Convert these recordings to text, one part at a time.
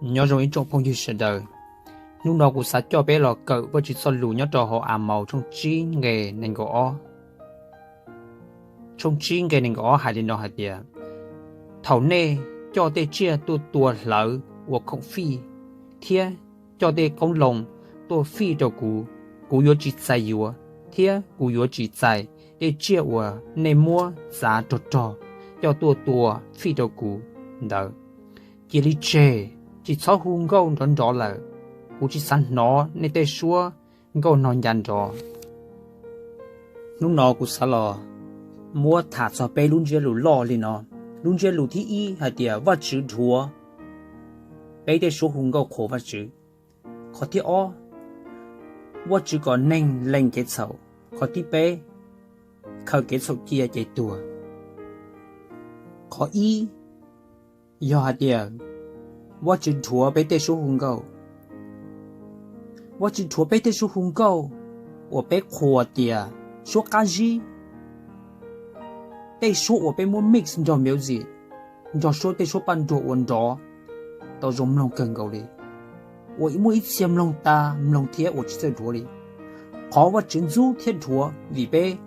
Nyob zoo ib tsoom phooj ywg sawv daws, hnub no kuv xav coj peb los kawm Vajtswv txoj lus nyob rau hauv Amaus tshooj tsib nqe nees nkaum ob. Tshooj tsib nqe nees nkaum ob hais li no hais tias, thaum nej coj tej tsiaj tuaj tua hlawv ua khoom fij, thiab coj tej qoob loo tuaj fij rau kuv, kuv yuav tsis txais yuav, thiab kuv yuav tsis txais tej tsiaj uas nej muab txav rog rog coj tuaj tua fij rau kuv ntawd. Cia li tseg, tsis txhob hu nkauj nrov nrov lawm, kuv tsis xav hnov nej tej suab nkauj no nca nrov. Hnub no kuv xav los muab tham txog peb lub ntsiab lus loj li no. Lub ntsiab lus thib ib hais tias Vajtswv dhuav peb tej suab hu nkauj qhuas Vajtswv. Qhov thib ob, Vajtswv kom neeg lees kev txhaum. Qhov thib peb, khaws kev txhaum cia ces tuag. Qhov ib, yog hais tias Vajtswv dhuav peb tej suab hu nkauj. Vajtswv dhuav peb tej suab hu nkauj uas peb qhuas tias suab qab zib, tej suab uas peb muab mix nrog music, nrog suab tej suab paj nruag ua nrov tau zoo mloog kawg nkaus li, uas muaj ib txhia mloog tas mloog thiab uas tsis txawj dhuav li. Qhov Vajtswv ntxub thiab dhuav vim peb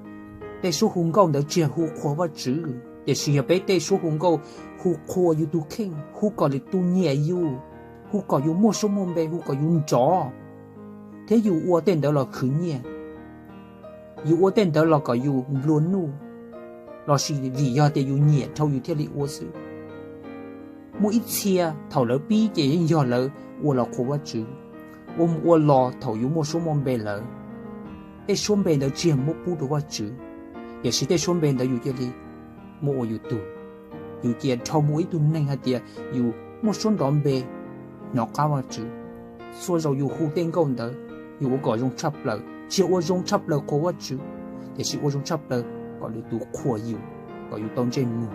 tej suab hu nkauj ntawd tsis yog hu qhuas Vajtswv, tiam sis yog peb tej suab hu nkauj hu qhuas yus tus kheej, hu kom lwm tus nyiam yus, hu kom yus muaj suab muaj npe, hu kom yus nrov, thiab yus ua tej ntawd los khwv nyiaj, yus ua tej ntawd los kom yus nplua nuj, lossis vim yog tias yus nyiam dhau yus thiaj li ua xwb. Muaj ib txhia thaum lawv pib ces yeej yog lawv ua los qhuas Vajtswv, ua mus ua los thaum yus muaj suab muaj npe lawm, tej suab npe ntawd tsis yog muab pub rau Vajtswv, tiam sis tej suab npe ntawd yus cia li muab ua yus tug. Yus cia dhau mus ib tug neeg hais tias yus muaj suab nrov npe, hnov qab Vajtswv. Txhua zaus yus hu tej nkauj ntawd, yus ua kom zoo tshaj plaws, tsis yog ua zoo tshaj plaws qhuas Vajtswv, tiam sis ua zoo tshaj plaws kom lwm tus qhuas yus, kom yus tau ntsej muag.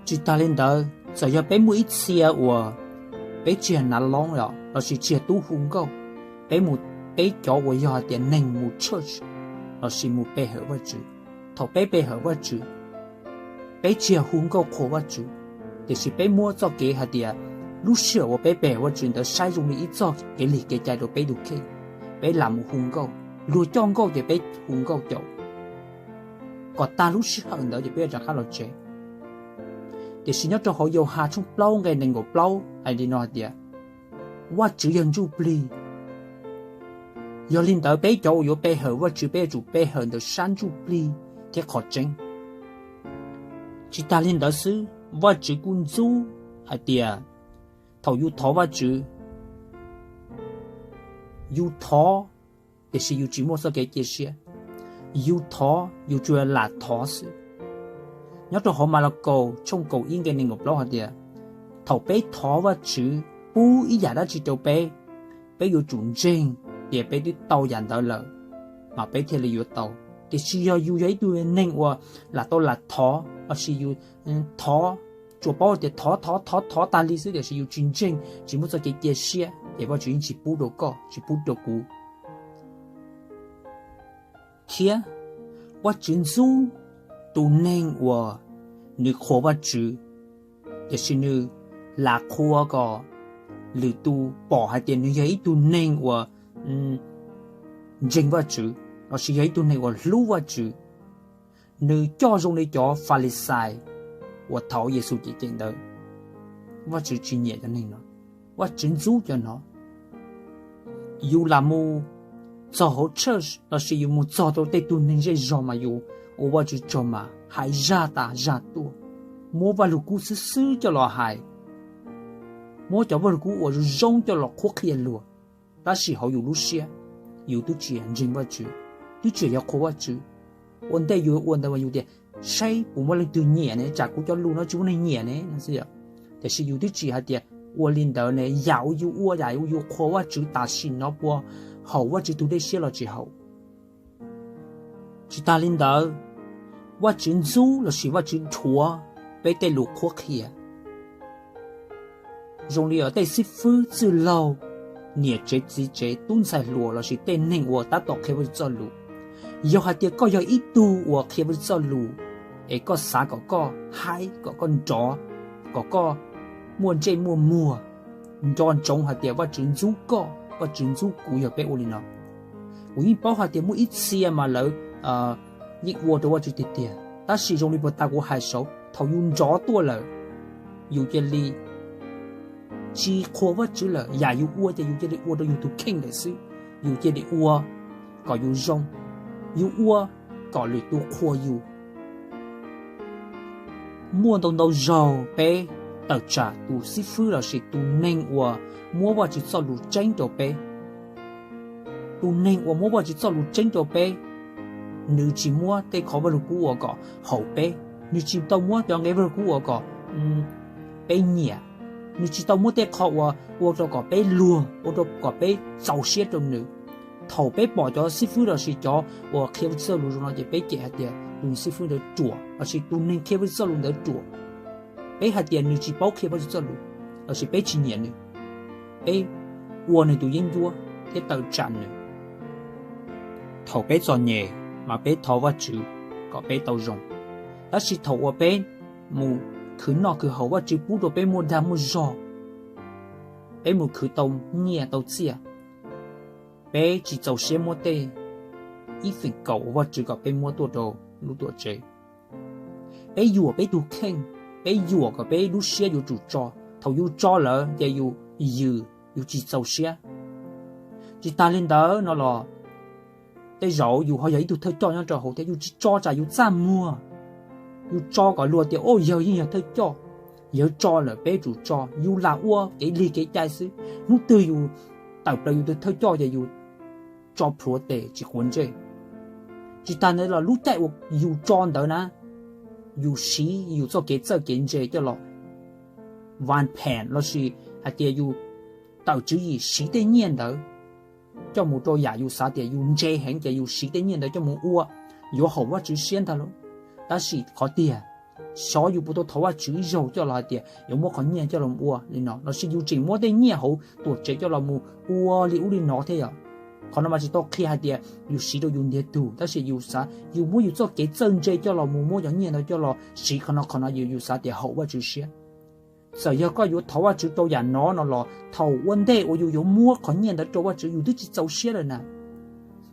Tsis tas li ntawd, txawm yog peb muaj ib txhia uas peb tsis yog nav loob los lossis tsis yog tub hu nkauj, peb mus, peb cov uas yog hais tias neeg mus church lossis mus pe hawm Vajtswv, thaum peb pe hawm Vajtswv, peb tsis yog hu nkauj qhuas Vajtswv, tiam sis peb muab txoj kev hais tias lub sij hawm uas peb pe hawm Vajtswv ntawd saib zoo li ib txoj kev lig kev cai rau peb tus kheej, peb lam mus hu nkauj, luag coj nkauj ces peb hu nkauj caum, kom tag lub sij hawm ntawd ces peb yuav rov qab los tsev. Tiam sis nyob rau hauv Yauhas tshooj plaub nqe nees nkaum plaub hais li no hais tias, Vajtswv yog ntsuj plig. Yog li ntawd peb cov uas yuav pe hawm Vajtswv peb yuav tsum pe hawm ntawm sab ntsuj plig thiab qhov tseeb. Tsis tas li ntawd xwb, Vajtswv kuj ntxub hais tias thaum yus thov Vajtswv, yus thov, tiam sis yus tsis muaj txoj kev cia siab, yus thov yus tsuas lam thov xwb. Nyob rau hauv Malakaus tshooj kaum ib nqe nees nkaum plaub hais tias, thaum peb thov Vajtswv pub ib yam dab tsi rau peb, peb yuav tsum ntseeg tias peb twb tau yam ntawd lawm, mas peb thiaj li yuav tau. Tiam sis yog yus yog ib tug neeg uas lam tau lam thov, lossis yus thov, tsuas paub tias thov thov thov thov tas li xwb, tiam sis yus tsis ntseeg, tsis muaj txoj kev cia siab, ces Vajtswv yeej tsis pub rau koj, tsis pub rau kuv. Thiab Vajtswv ntxub tus neeg uas nws qhuas Vajtswv, tiam sis nws lam qhuas kom lwm tus pom hais tias nws yog ib tug neeg uas ntseeg Vajtswv, lossis yog ib tug neeg uas hlub Vajtswv. Nws coj zoo li cov Falixais uas thov Yexus cem cem ntawd. Vajtswv tsis nyiam cov neeg no, Vajtswv ntxub cov no. Yus lam mus txog hauv church lossis yus mus txog rau tej tug neeg zej zog mas yus ua Vajtswv tsaug mas hais zaj tas zaj tuaj, muab Vajluskub xwb xwb coj los hais, muab cov Vajluskub uas zoo zoo coj los qhuab qhia luag, tab sis hauv yus lub siab, yus twb tsis ntseeg Vajtswv, twb tsis yog qhuas Vajtswv. Ua ntej yus ua ntawd mas yus tias, saib puas muaj leej twg nyiam ne, tsam kuv cov lus no tsis muaj neeg nyiam ne no xwb. Tiam sis yus twb tsis hais tias ua li ntawd ne, yam uas yus ua, yam uas yus qhuas Vajtswv tam sim no puas haum Vajtswv tus dej siab los tsis haum. Tsis tas li ntawd, Vajtswv ntxub lossis Vajtswv dhuav peb tej lus qhuab qhia. Zoo li tej xib fwb txwj laug, niam tsev txiv tsev, tub ntxhais hluas lossis tej neeg uas tab tom qhia Vajtswv txoj lus, yog hais tias koj yog ib tug uas qhia Vajtswv txoj lus, es koj xav kom koj haib, kom koj nrov, kom koj muaj ntsej muaj muag, nco ntsoov hais tias Vajtswv ntxub koj, Vajtswv ntxub kuv yog peb ua li no. Kuv yeej paub hais tias muaj ib txhia mas lawv yeej ua rau Vajtswv tiag tiag, tab sis zoo li puag ta kuv hais saud, thaum yus nrov tuaj lawm, yus cia li tsis qhuas Vajtswv lawm, yam yus ua ces yus cia li ua rau yus tus kheej lawm xwb. Yus cia li ua kom yus zoo, yus ua kom lwm tus qhuas yus. Muaj ntau ntau zaug peb tawm tsam tus xib fwb lossis tus neeg uas muab Vajtswv txoj lus tseeb rau peb. Tus neeg uas muab Vajtswv txoj lus tseeb rau peb, nws tsis muab tej qhov Vajluskub ua kom haum peb, nws tsis tau muab cov nqe Vajluskub ua kom peb nyiam, nws tsis tau muab tej qhov uas ua rau kom peb luag, ua rau kom peb txaus siab rau nws. Thaum peb pom cov xib fwb lossis cov uas qhia Vajtswv txoj lus zoo no ces peb cem hais tias tus xib fwb ntawd ruam lossis tus neeg qhia Vajtswv txoj lus ntawd ruam. Peb hais tias nws tsis paub qhia Vajtswv txoj lus lossis peb tsis nyiam nws, peb ua nws tus yeeb ncuab thiab tawm tsam nws. Thaum peb txom nyem mas peb thov Vajtswv kom peb tau zoo, tab sis thaum uas peb mus khwv noj khwv haus, Vajtswv pub rau peb muaj dag muaj zog, peb mus khwv tau nyiaj tau txiaj, peb tsis txaus siab muab tej ib feem kaum uas Vajtswv kom peb muab tuaj rau lub tuam tsev. Peb yuam peb tus kheej, peb yuam kom peb lub siab yuav tsum tso. Thaum yus tso lawm ces yus yws, yus tsis txaus siab. Tsis tas li ntawd no los tej zaum yus ho yog ib tug thawj coj nyob rau hauv thiab, yus tsis tso tsam yus txaj muag. Yus tso kom luag tias, o, yawg yeej yog thawj coj. Yawg tso lawm peb tsum tso, yus lam ua kev lig kev cai xwb. Hnub twg yus tawm plaws yus tus thawj coj ces yus tso plhuav tes tsis quav ntsej. Tsis tas ntawd los lub caij uas yus tso ntawd na, yus siv yus txoj kev txawj kev ntse coj los vas phem lossis hais tias yus tawm tswv yim siv tej nyiaj ntawd coj mus rau yam yus xav tias yus ntse heev ces yus siv tej nyiaj ntawd coj mus ua yuav haum Vajtswv siab ntag lauj. Tab sis qhov tiag, xyov yus puas tau thov Vajtswv ib zaug coj los hais tias yuav muab qhov nyiaj coj los ua li no, lossis yus tseem muab tej nyiaj hauv tuam tsev coj los mus ua li ub li no thiab yom. Qhov no mas tsis tau qhia hais tias yus siv rau yus ntiag tug, tab sis yus xav yus muab yus txoj kev txawj ntse coj los mus muab cov nyiaj ntawd coj los siv qhov no qhov no yus, yus xav tias haum Vajtswv siab. Txawm yog koj yuav thov Vajtswv rau yam no no los thaum ua ntej uas yus yuav muab qhov nyiaj ntawd rau Vajtswv yus twb tsis txaus siab lawm na.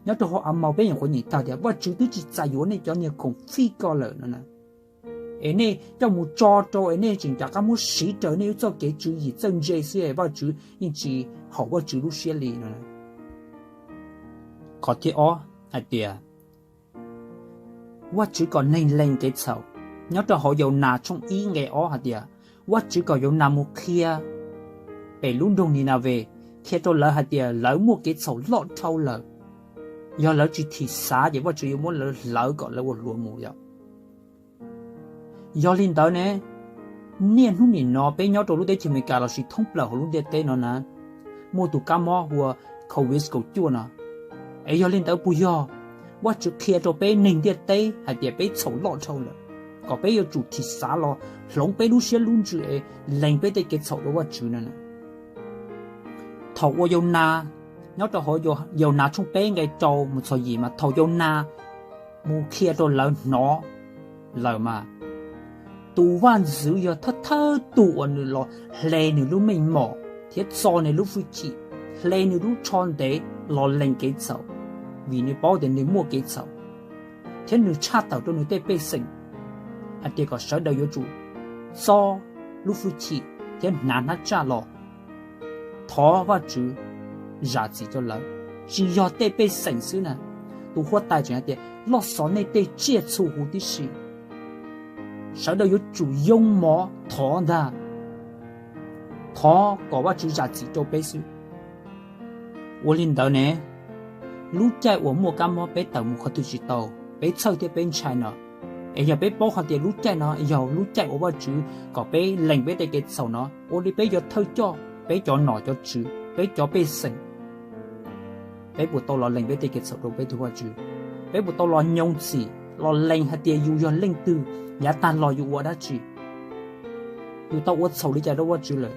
Nyob rau hauv A Maus peb nyuam qhuav nyeem tag tias Vajtswv twb tsis txais yus ua nej cov niag khoom fij ko lawm no na. Es nej coj mus tso rau es nej tseem rov qab muab siv raws nej lub txoj kev tswv yim txawj ntse xwb es Vajtswv yeej tsis haum Vajtswv lub siab li no. Qhov thib ob hais tias Vajtswv kom neeg lees kev txhaum. Nyob rau hauv Yaunas tshooj ib nqe ob hais tias Vajtswv kom Yaunas mus qhia pem lub nroog Ninaves, qhia rau lawv hais tias lawv muaj kev txhaum loj dhau lawm. Yog lawv tsis thim xav ces Vajtswv yuav muab lawv hlawv kom lawv ua hluas mus yom. Yog li ntawd ne, niaj hnub nim no peb nyob rau lub teb chaws Amelikas lossis thoob plaws hauv lub ntiaj teb no na, muaj tus kab mob hu ua Covid kaum cuaj no. Es yog li ntawd puas yog Vajtswv qhia rau peb neeg ntiaj teb hais tias peb txhaum loj dhau lawm, kom peb yuav tsum thim xav los hloov peb lub siab lub ntsws es lees peb tej kev txhaum rau Vajtswv no? Thaum uas Yaunas, nyob rau hauv Yaunas tshooj peb nqe rau mus txog yim mas thaum Yaunas mus qhia rau lawv hnov lawm mas, tus vaj ntxwv yog thawj thawj tus uas nws los hle nws lub meej mom thiab txo nws lub hwj chim, hle nws lub tsho ntev los lees kev txhaum, vim nws paub tias nws muaj kev txhaum, thiab nws tshaj tawm rau nws tej pej xeem hais tias kom sawv daws yuav tsum txo lub hwj chim thiab hnav hnab tsaj los thov Vajtswv zam txim rau lawv. Tsis yog tej pej xeem xwb na, tus huab tais tseem hais tias loj xov nej tej tsiaj txhu huv tib si, sawv daws yuav tsum yoo mov thov ntag, thov kom Vajtswv zam txim rau peb xwb. Ua li ntawd ne, lub caij uas muaj kab mob peb tawm mus qhov twg tsis tau, peb txhawj thiab peb ntshai no, es yog peb paub hais tias lub caij no yog lub caij uas Vajtswv kom peb lees peb tej kev txhaum no, ua li peb cov thawj coj, peb cov nom cov tswv, peb cov pej xeem, peb puas tau los lees peb tej kev txhaum rau peb tus Vajtswv? Peb puas tau los nyob txim los lees hais tias yus yog leej twg, yav tag los yus ua dab tsi, yus tau ua txhaum li cas rau Vajtswv lawm?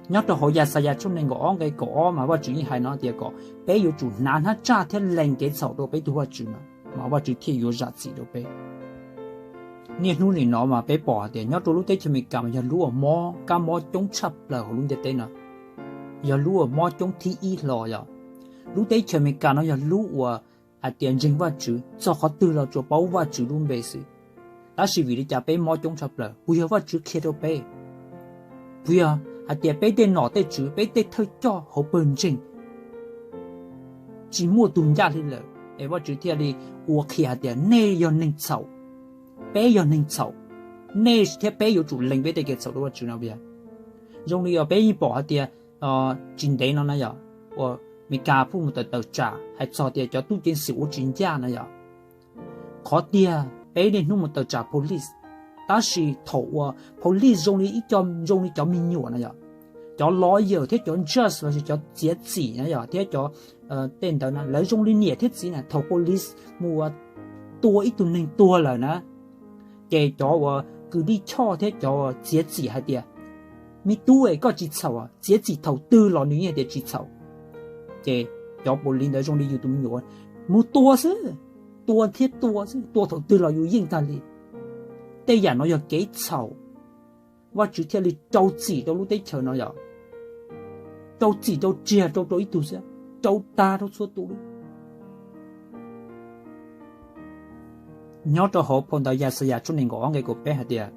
Nyob rau hauv Yaxayas tshooj nees nkaum ob nqe kaum ob mas Vajtswv yeej hais no tias kom peb yuav tsum hnav hnab tsaj thiab lees kev txhaum rau peb tus Vajtswv no, mas Vajtswv thiaj yuav zam txim rau peb. Niaj hnub nim no mas peb pom hais tias nyob rau lub teb chaws Amelikas mas yog lub uas mob kab mob coob tshaj plaws hauv lub ntiaj teb no. yog lub uas mob coob thib ib hlo yom. Lub teb chaws Amelikas no yog lub uas hais tias ntseeg Vajtswv txog qhov twg los tsuas paub Vajtswv lub npe xwb. Tab sis vim li cas peb mob coob tshaj plaws? Puas yog Vajtswv qhia rau peb? Puas yog hais tias peb tej nom tej tswv, peb tej thawj coj hauv pawg ntseeg tsis muaj tus ncaj hli lawm es Vajtswv thiaj li ua qhia hais tias nej yog neeg txhaum, peb yog neeg txhaum, nej thiab peb yuav tsum lees peb tej kev txhaum rau Vajtswv no puas yog? Zoo li uas peb yeej pom hais tias tsis ntev no na yom, uas Amelikas pheej mus tawm tawm tsam hais txog tias cov tub ceev xwm ua tsis ncaj na yom. Qhov tiag peb niaj hnub mus tawm tsam police, tab sis thaum uas police zoo li ib co, zoo li cov me nyuam na yom, cov lawyer thiab cov judge los sis cov txiav txim na yom, thiab cov tej ntawd na lawv zoo li niam thiab txiv na, thaum police mus tua ib tug neeg tuag lawm na, ces cov uas kws lij choj thiab cov txiav txim hais tias, me tub es koj tsis txhaum, txiav txim thaum twg los nws yeej tias tsis txhaum. Ces cov police ntawd zoo li yus tus me nyuam, mus tua xwb, tua thiab tua xwb, tua thaum twg los yus yeej tag li. Tej yam no yog kev txhaum, Vajtswv thiaj li rau txim rau lub teb chaws no yom. Rau txim rau tsiag rau rau ib tug xwb, rau tag rau txhua tus li. Nyob rau hauv phau ntawv Yaxayas tshooj nees nkaum ob nqe kaum peb hais tias,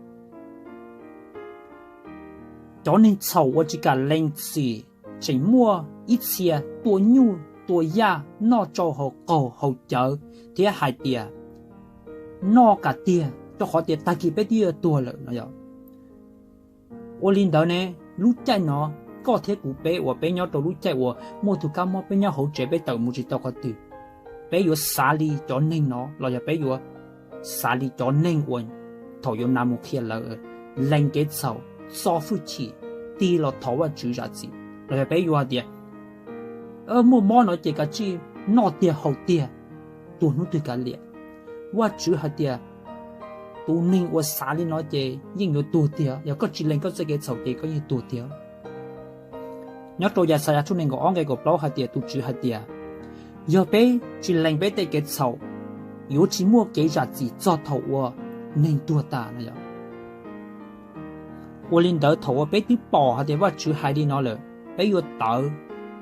cov neeg txhaum uas tsis kam lees txim tseem muaj ib txhia tua nyuj tua yaj noj tsau haus qaug haus cawv thiab hais tias, noj kom tiag rau qhov tias tag kis peb twb yuav tuag lawm no yom. Ua li ntawd ne, lub caij no koj thiab kuv peb uas peb nyob rau lub caij uas muaj tus kab mob, peb nyob hauv tsev peb tawm mus tsis tau qhov twg, peb yuav xav li cov neeg no los yog peb yuav xav li cov neeg uas thaum yuav nas mus qhia lawv, lees kev txhaum, txo hwj chim, tig los thov Vajtswv zam txim, los yog peb yuav hais tias muaj mob no ces kav tsij noj tiag haus tiag, tuag hnub twg kav liam. Vajtswv hais tias tus neeg uas xav li no ces yeej yuav tuag tiag, yog koj tsis lees koj txoj kev txhaum ces koj yeej tuag tiag. Nyob rau Yaxayas tshooj nees nkaum ob nqe kaum plaub hais tias tus Tswv hais tias, yog peb tsis lees peb tej kev txhaum, yuav tsis muaj kev zam txim txog thaum uas neeg tuag tas no yom. Ua li ntawd thaum uas peb twb pom hais tias Vajtswv hais li no lawm, peb yuav tawv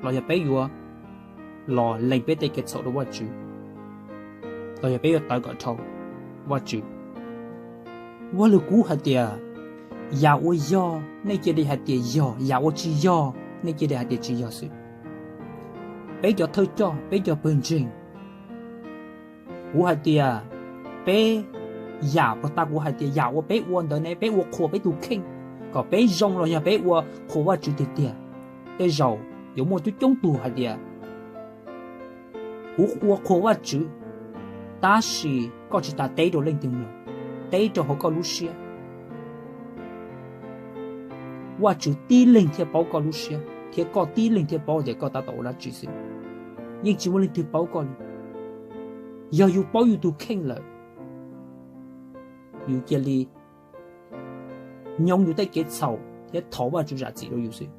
los yog peb yuav los lees peb tej kev txhaum rau Vajtswv, los yog peb yuav tawv kom dhau Vajtswv? Vaj Lug Kub hais tias, yam uas yog nej cia li hais tias yog, yam uas tsis yog nej cia li hais tias tsis yog xwb. Peb cov thawj coj, peb cov pawg ntseeg, kuv hais tias peb, yam uas tas kuv hais tias yam uas peb ua ntawd ne, peb ua qhuas peb tus kheej kom peb zoo los yog peb ua qhuas Vajtswv tiag tiag? Tej zaum yuav muaj coob coob tug hais tias, kuv ua qhuas Vajtswv, tab sis koj tsis tas teb rau leej twg mloog, teb rau hauv koj lub siab. Vajtswv tib leeg thiaj paub koj lub siab thiab koj tib leeg thiaj paub tias koj tab tom ua dab tsi xwb. Yeej tsis muaj leej twg paub koj li. Yog yus paub yus tus kheej lawm, yus cia li nyob yus tej kev txhaum thiab thov Vajtswv zam txim rau yus xwb.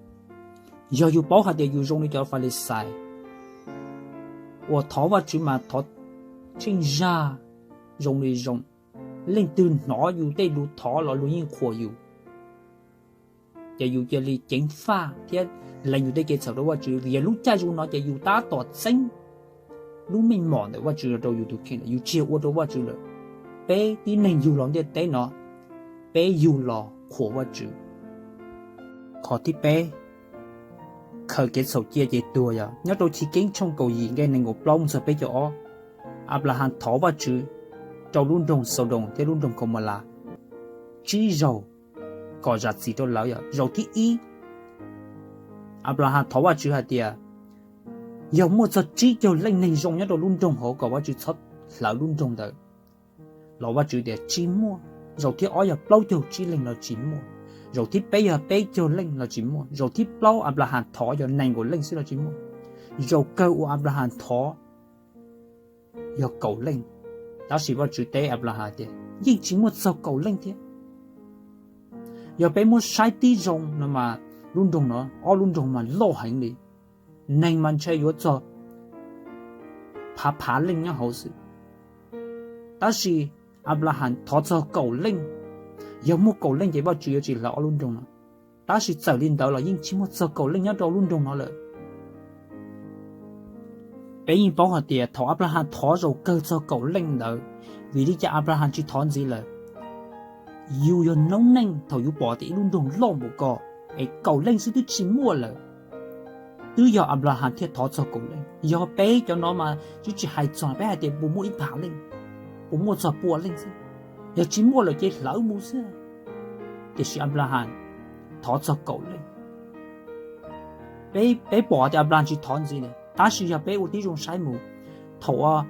Yog yus paub hais tias yus zoo li cov Falixais uas thov Vajtswv mas thov tsheej zag, zoo li zoo, leej twg hnov yus tej lus thov los luag yeej qhuas yus, ces yus cia li ceev faj thiab lees yus tej kev txhaum rau Vajtswv, vim yog lub caij zoo no ces yus tab tom txeeb lub meej mom ntawm Vajtswv los rau yus tus kheej lawm, yus tsis yog ua rau Vajtswv lawm. Peb tib neeg yug los ntiaj teb no, peb yug los qhuas Vajtswv. Qhov thib peb, khaws kev txhaum cia ces tuag yog nyob rau Chiv Keeb tshooj kaum yim nqe nees nkaum plaub mus txog peb caug ob. Anplahas thov Vajtswv rau lub nroog Xaudoos thiab lub nroog Kaumaulas tsib zaug kom zam txim rau lawv. Yog zaum thib ib, Anplahas thov Vajtswv hais tias, yog muaj txog tsib caug leej neeg zoo nyob rau lub nroog hauv kom Vajtswv txhob hlawv lub nroog ntawd, los Vajtswv tias tsis muaj. Zaum thib ob yog plaub caug tsib leeg los tsis muaj. Zaum thib peb yog peb caug leej los tsis muaj. Zaum thib plaub Anplahas thov yog nees nkaum leej xwb los tsis muaj. Zaum kawg uas Anplahas thov yog kaum leej, tab sis Vajtswv teb Anplahas tias yeej tsis muaj txog kaum leej thiab. Yog peb muab saib tib zoo no mas lub nroog no, ob lub nroog mas loj heev li, neeg mas ntshe yuav txog phav phav leej nyob hauv xwb. Tab sis Anplahas thov txog kaum leej, yog muaj kaum leej ces Vajtswv yuav tsis hlawv ob lub nroog no. Tab sis txawm li ntawd los yeej tsis muaj txog kaum leej nyob rau lub nroog no lawm. Peb yeej paub hais tias thaum Anplahas thov zaum kawg txog kaum leej ntawd, vim li cas Anplahas tsis thov ntxiv lawm? Yus yog noob neej, thaum yus pom tias ib lub nroog loj npaum ko es kaum leej xwb twb tsis muaj lawm, twb yog Anplahas thiaj thov txog kaum leej. Yog peb cov no mas twb tsis hais txog, peb hais tias puas muaj ib phav leej, puas muaj txog pua leej xwb, yog tsis muaj lawm ces hlawv mus xwb. Tiam sis Anplahas thov txog kaum leej. Peb pom tias Anplahas tsis thov ntxiv li, tab sis yog peb ua tib zoo saib mus, thaum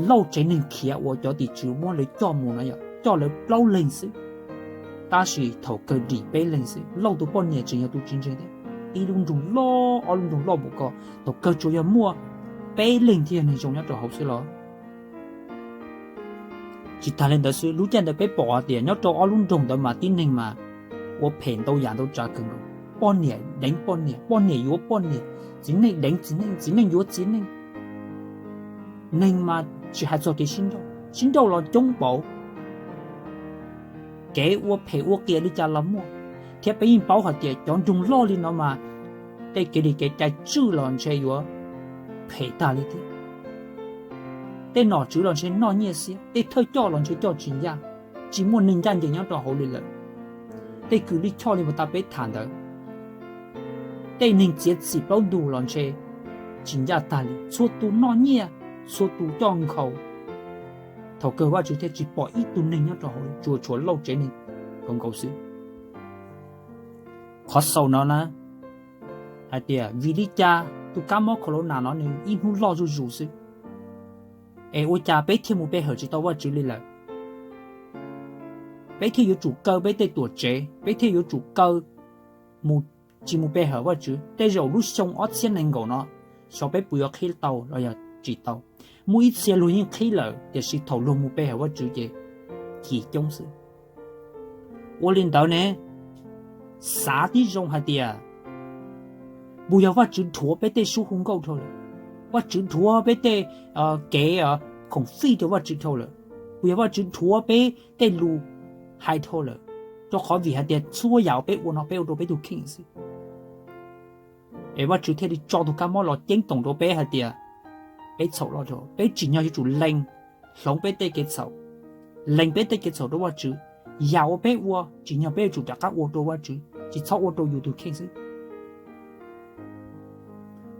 Lauj tsev neeg khiav uas cov tim tswv muab lawv coj mus no yog coj lawv plaub leeg xwb, tab sis thaum kawg dim peb leeg xwb. Lauj tus poj niam tseem yog tus tsis ntseeg thiab. Ib lub nroog loj, ob lub nroog loj npaum ko, thaum kawg tsuas yog muaj peb leeg thiaj yog neeg zoo nyob rau hauv xwb los. Tsis tas li ntawd xwb, lub caij ntawd peb pom hais tias nyob rau ob lub nroog ntawd mas tib neeg mas ua phem ntau yam ntau tsav kawg nkaus. Poj niam deev poj niam, poj niam yuav poj niam, txiv neej deev txiv neej, txiv neej yuav txiv neej. Neeg mas tsis hais txog kev sib nrauj, sib nrauj los coob npaum. Kev ua phem ua qias li cas los muaj, thiab peb yeej paub hais tias cov nroog loj li no mas tej kev li kev cai tswj los ntshe yuav phem tag li thiab. Tej nom tswv los ntshe noj nyiaj xiab, tej thawj coj los ntshe coj tsis ncaj, tsis muaj neeg ncaj ncees nyob rau hauv li lawm. Tej kws lij choj li uas tas peb tham ntawd, tej neeg txiav txim plaub ntug los ntshe tsis ncaj tag li, txhua tus noj nyiaj, txhua tus coj nkhaus. Thaum kawg Vajtswv thiaj tsis pom ib tug neeg nyob rau hauv, tsuas tshuav Lauj tsev neeg nkaus nkaus xwb. Qhov xaus no na, hais tias vim li cas tus kab mob corona no nws ib hnub loj zuj zus xwb, es ua cas peb thiaj mus pe hawm tsis tau Vajtswv li lawm? Peb thiaj yuav tsum kaw peb tej tuam tsev, peb thiaj yuav tsum kaw mus, tsis mus pe hawm Vajtswv. Tej zaum lub xyoo ob txhiab nees nkaum no, xyov peb puas yuav qhib tau los yog tsis tau. Muaj ib txhia luag yeej qhib lawm, tiam sis thaum luag mus pe hawm Vajtswv ces cim coob xwb. Ua li ntawd ne, xav tib zoo hais tias, puas yog Vajtswv dhuav peb tej suab hu nkauj dhau lawm? Vajtswv dhuav peb tej kev khoom fij rau Vajtswv dhau lawm? Puas yog Vajtswv dhuav peb tej lus hais dhau lawm? Rau qhov vim hais tias txhua yam uas peb ua no peb ua rau peb tus kheej xwb. Es Vajtswv thiaj li tso tus kab mob los ceeb toom rau peb hais tias peb txhaum loj dhau, peb tsim nyog yuav tsum lees, hloov peb tej kev txhaum, lees peb tej kev txhaum rau Vajtswv. Yam uas peb ua tsim nyog peb yuav tsum rov qab ua rau Vajtswv, tsis txhob ua rau yus tus kheej xwb.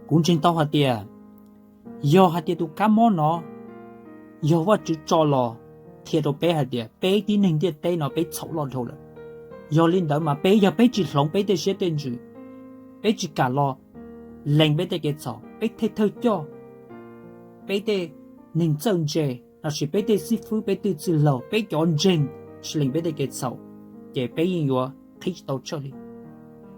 Kuv ntseeg tau hais tias, yog hais tias tus kab mob no yog Vajtswv tso los qhia rau peb hais tias peb tib neeg ntiaj teb no peb txhaum loj dhau lawm, yog li ntawd mas peb, yog peb tsis hloov peb tej siab tej ntsws, peb tsis kam los lees peb tej kev txhaum, peb tej thawj coj, peb tej neeg txawj ntse, lossis peb tej xib fwb, peb tej txwj laug, peb cov ntseeg tsis lees peb tej kev txhaum, ces peb yeej yuav qhib tsis tau tshaj li.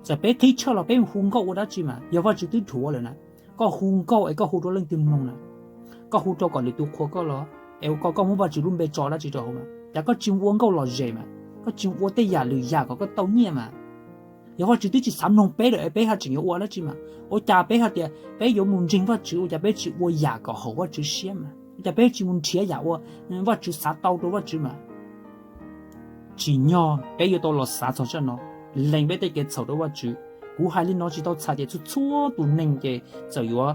Txawm peb qhib tshaj los peb mus hu nkauj ua dab tsi mas yog Vajtswv twb dhuav lawm na. Koj hu nkauj es koj hu rau leej twg mloog na? Koj hu rau kom lwm tus qhuas koj los? Es ua koj, koj muab Vajtswv lub npe tso dab tsi rau hauv mas? Cas koj tsis ua nkauj lom zem mas? Koj tsis ua tej yam lwm yam kom koj tau nyiaj mas? Yog Vajtswv twb tsis xav mloog peb lawm es peb haj tseem yuav ua dab tsi mas? Ua cas peb hais tias peb yuav mus ntseeg Vajtswv, ua cas peb tsis ua yam kom haum Vajtswv siab mas? Ua cas peb tsis mus nrhiav yam uas Vajtswv xav tau rau Vajtswv mas? Tsim nyog peb yuav tau los xav txog zaj no, lees peb tej kev txhaum rau Vajtswv. Kuv hais li no tsis tau txhais tias txhua txhua tus neeg ces txawm yuav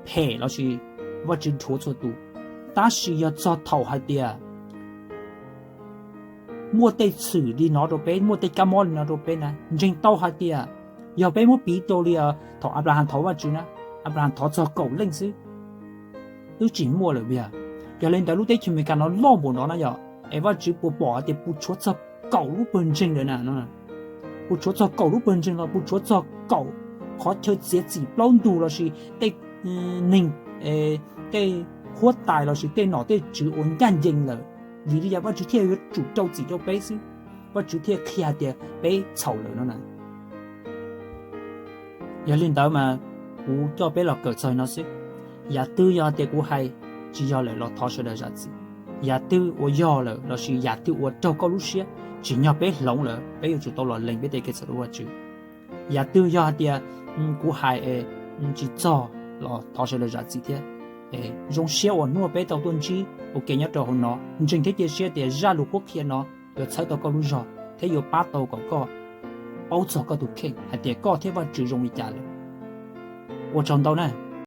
phem lossis Vajtswv dhuav txhua tus, tab sis yog txog thaum hais tias muaj tej txhwm li no rau peb, muaj tej kab mob li no rau peb na, ntseeg tau hais tias yog peb muab piv rau li thaum Anplahas thov Vajtswv na, Anplahas thov txog kaum leej xwb twb tsis muaj lawm tiag. Yog li ntawd lub teb chaws Amelikas no loj npaum no na yog, es Vajtswv puas pom hais tias puas tshuav txog kaum lub pawg ntseeg lawm na? Puas tshuav txog kaum lub pawg ntseeg los puas tshuav txog kaum qhov chaw txiav txim plaub ntug lossis tej neeg, tej huab tais lossis tej nom tej tswv uas ncaj ncees lawm? Vim li cas Vajtswv thiaj yuav tsum rau txim rau peb xwb, Vajtswv thiaj qhia hais tias peb txhaum lawm no na? Yog li ntawd mas kuv coj peb los kawm txog no xwb. Yam twg yog tias kuv hais tsis yog lawm los thov sawv daws zam txim. Yam twg uas yog lawm lossis yam twg uas raug koj lub siab, tsim nyog peb hloov lawm peb yuav tsum tau los lees peb tej kev txhaum rau Vajtswv. Yam twg yog hais tias kuv hais tsis txog los thov sawv daws zam txim thiab. Zoo siab uas hnub peb tau tuaj ntsib ua ke nyob rau hauv no, ntseeg thiab cia siab tias zaj lus qhuab qhia no yuav txhawb tau koj lub zog thiab yuav pab tau kom koj paub txog koj tus kheej hais tias koj thiab Vajtswv zoo li cas lawm. Ua tsaug ntau na.